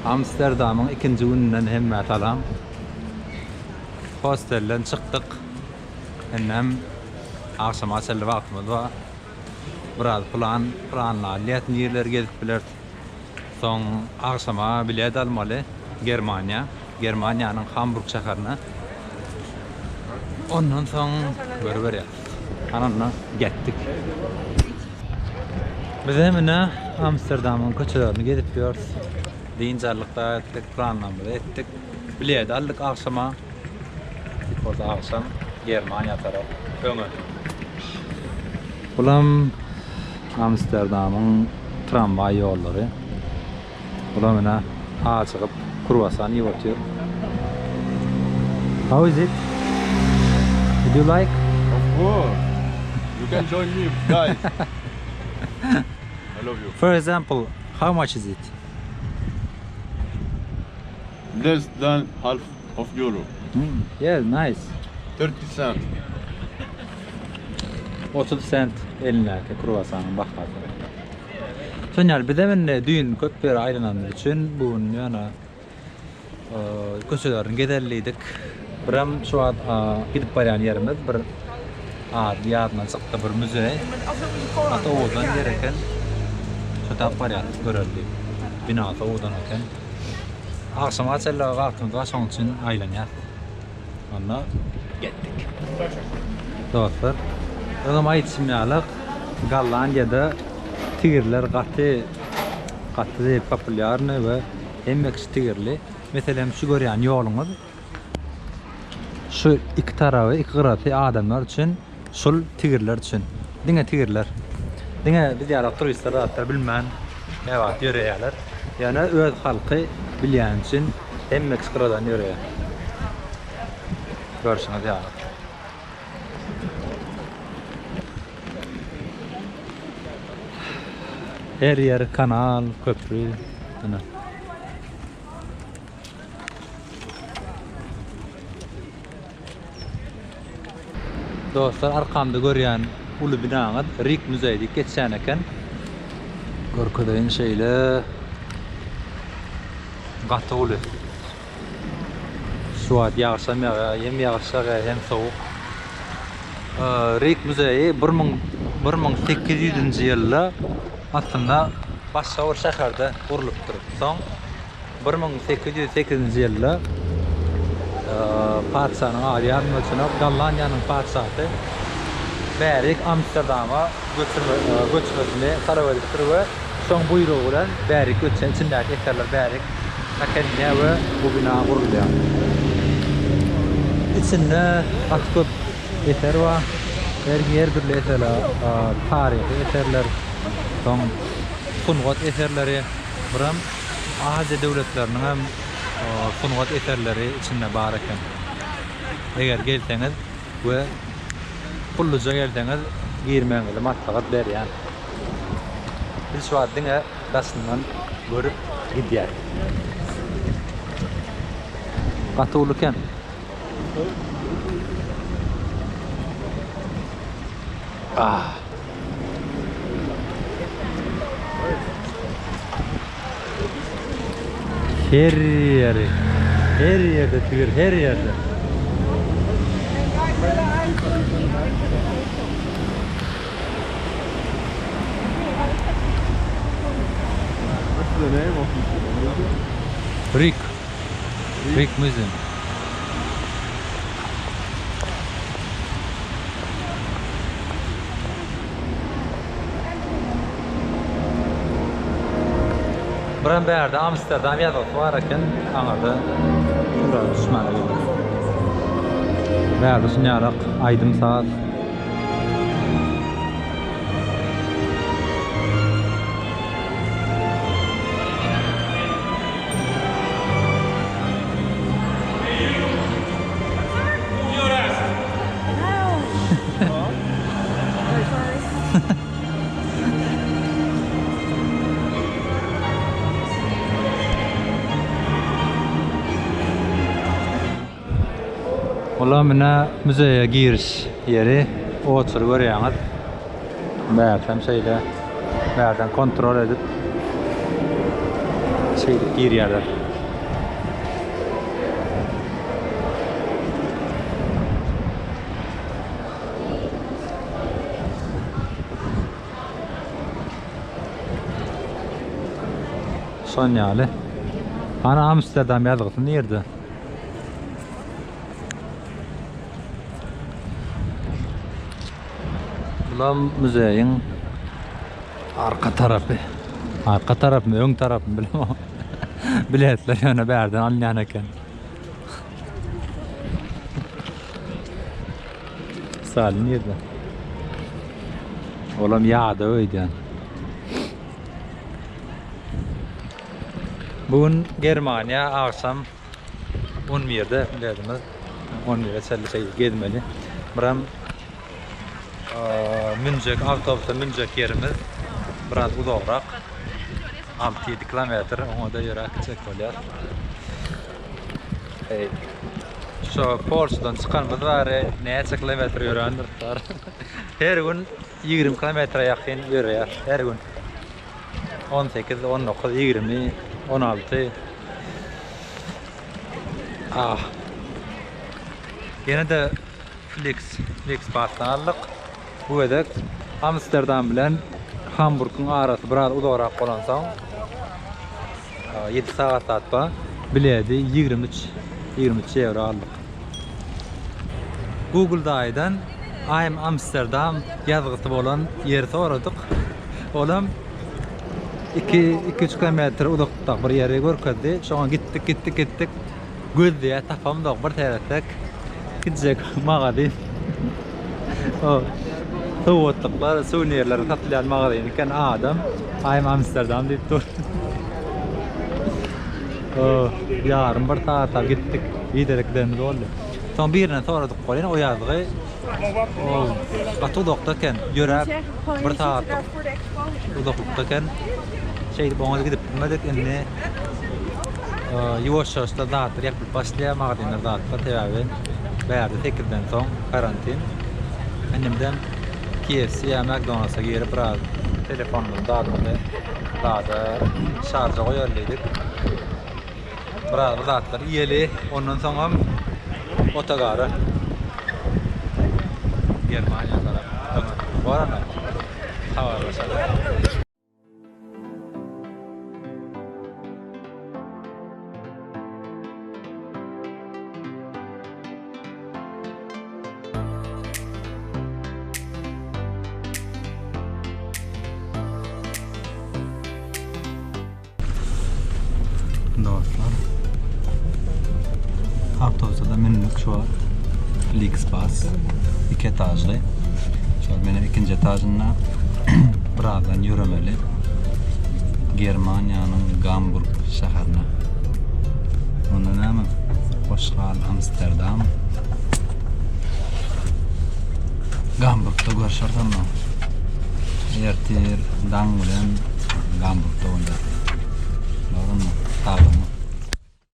Amsterdamyň ikinji gününden hemmä salam. Hostelden çykdyk. Indem agşama çenli wagtymyz bar. Biraz plan planlaýas nirleri gezip bileris. Soň agşama bilet almaly Germaniýa. Germaniýanyň Hamburg şäherine. Ondan soň görüberýäs. Hany onda getdik. Biz hem ine Amsterdamyň köçelerini gezip ýörüs. Dynç aldyk da etdik, planlarymyzy etdik. Bilet aldyk agşama. Bolsa agşam Germaniýa tarap öňe. Bulam Amsterdamyň tramwaý ýollary. Bulam ine ajygyp kruasan iýip otyr. How is it? Did you like? Of course. You can join me, guys. I love you. For example, how much is it? Less than half of euro. Hmm, yeah, nice. 30 cent. 30 sent elindäki kruasanyň bahasy. Şon ýaly bizem indi düýn köp ýere aýlananymyz üçin bu gün ýöne köçelerini gezellidik. Birem şu wagt gidip barýan ýerimiz bir ady ýadymdan çykdy bir muzeý. Gaty owadan ýer eken. Şo tap barýarys göreli diýip. Binasy owadan eken. Agşama çenli wagtymyz bar şonuň üçin aýlanýas. Onda getdik. Dostlar, öňem aýdyşym ýaly, Gollandiýada tigirler gaty gaty populýarny we hemme kişi tigirli. Meselem, şu görýän ýoluňyz şu iki taraby, iki gyrasy adamlar üçin, şul tigirler üçin. Diňe tigirler. Diňe biz ýaly turistler zatlar bilmän käwagt ýöreýärler. Ýöne öz halky bilýäni üçin hemme kişi gyradan ýöreýär. Görşüňiz ýaly. Her ýer kanal, köpri. Ine. Dostlar arkamda görýän uly binaňyz Rik muzeýi diýip geçýän eken. Görkezeýin şeýle gaty uly. Şu wagt ýagşam ýagýar, hem ýagyş ýagýar, hem sowuk. Rik muzeýi 1800-nji ýylda aslynda başga bir şäherde gurlupdyr. Soň 1808-nji ýylda patyşanyň ady ýadyma düşenok, Gollandiýanyň patyşasy bärik Amsterdama göçmesini talap edipdir we şoň buýrugy bilen bärik göçýän, içindäki eserler bärik äkidilýär we bu bina gurulýar. Içinde gaty köp eser bar. Her her dürli eserler, taryhy eserler, soň sungat eserleri, biram Aziýa döwletleriniň hem sungat eserleri içinde bar eken. Eger gelseňiz we pulluja gelseňiz girmegiňizi maslahat berýän. Biz şu wagt diňe daşyndan görüp gidýäs. Gaty uly eken. Ah. Her ýeri, her ýerde tigir, her ýerde. What's the name of this museum? Rik. Rik Museum. Biram bärde Amsterdam ýazgysy bar eken, aňyrda surata düşmäne geldik. Bärde şunýarak aýdym-saz. Olam ine muzeýe giriş ýeri oçur görýäňiz. Bärsem şeýle bärden kontrol edip. Şeýdip girýärler. Şon ýaly. Ana Amsterdam ýazgysy nirde? Bulam muzeýiň arka tarapy. Arka tarapmy, öň tarapmy bilemok. Biletler ýöne bärden alynýan eken. Stalin nirde? Olam ýadaw öýdýän. Bu gün Germaniýa agşam 11-de biletimiz 11-e çenli şeý gezmeli. Biram münjek awtobusa münjek ýerimiz biraz uzagrak. 6-7 kilometr oňa-da ýöräp gitjek bolýar. Eý. Şu Polşadan çykanymyz bäri näçe kilometr ýörändiris. Her gün 20 kilometre ýakyn ýöreýär her gün. 18, 19, 20, 16. Ah. Ýene-de Flix, Flixbusdan aldyk. Bu gezek Amsterdam bilen Hamburgyň arasy biraz uzagrak bolansoň, 7 sagat zat bar. Biledi 23, 23 ýewro aldyk. Google daýydan I'm Amsterdam ýazgysy bolan ýeri soradyk. Olam 2-3 kilometr uzaklykda bir ýeri görkezdi. Şoňa gitdik, gitdik, gitdik. Gözleýär tapamzok. Bir seretsek kiçijek magazin. O sowgatlyklar, suwenirler satylýan magazin eken. Adam I'm Amsterdam diýip dur. O ýarym bir sagat gitdik. Biderek gidenimiz boldy. Soň birinden soradyk welin o ýazgy o gaty uzakda eken. Ýöräp bir sagatlyk uzaklykda eken. Şeýdip oňa gidip bilmedik. Indi ýuwaş-ýuwaşdan zatlar ýapylyp başlaýar, magazinler zatlar. Sebäbi bärde sekizden soň karantin. Indimden KFC ýa McDonald's-a girip biraz telefonymyzy zadymyzy zada şarja goýaly diýdik. Biraz bir zatlar iýeli, ondan soňam otogara Germaniýa tarap öňe. Barana habarlaşaly. Dostlar, awtobusa-da mündik şu wagt. Flixbus, iki etažly. Şu wagt menem ikinji etažynda birazdan ýöremeli. Germaniýanyň Gamburg şäherine. Onda näme? Hoş gal Amsterdam. Gamburgda görşeris onda. Ertir daň bilen Gamburgda bolýar. Dogrymy? Saglygyň.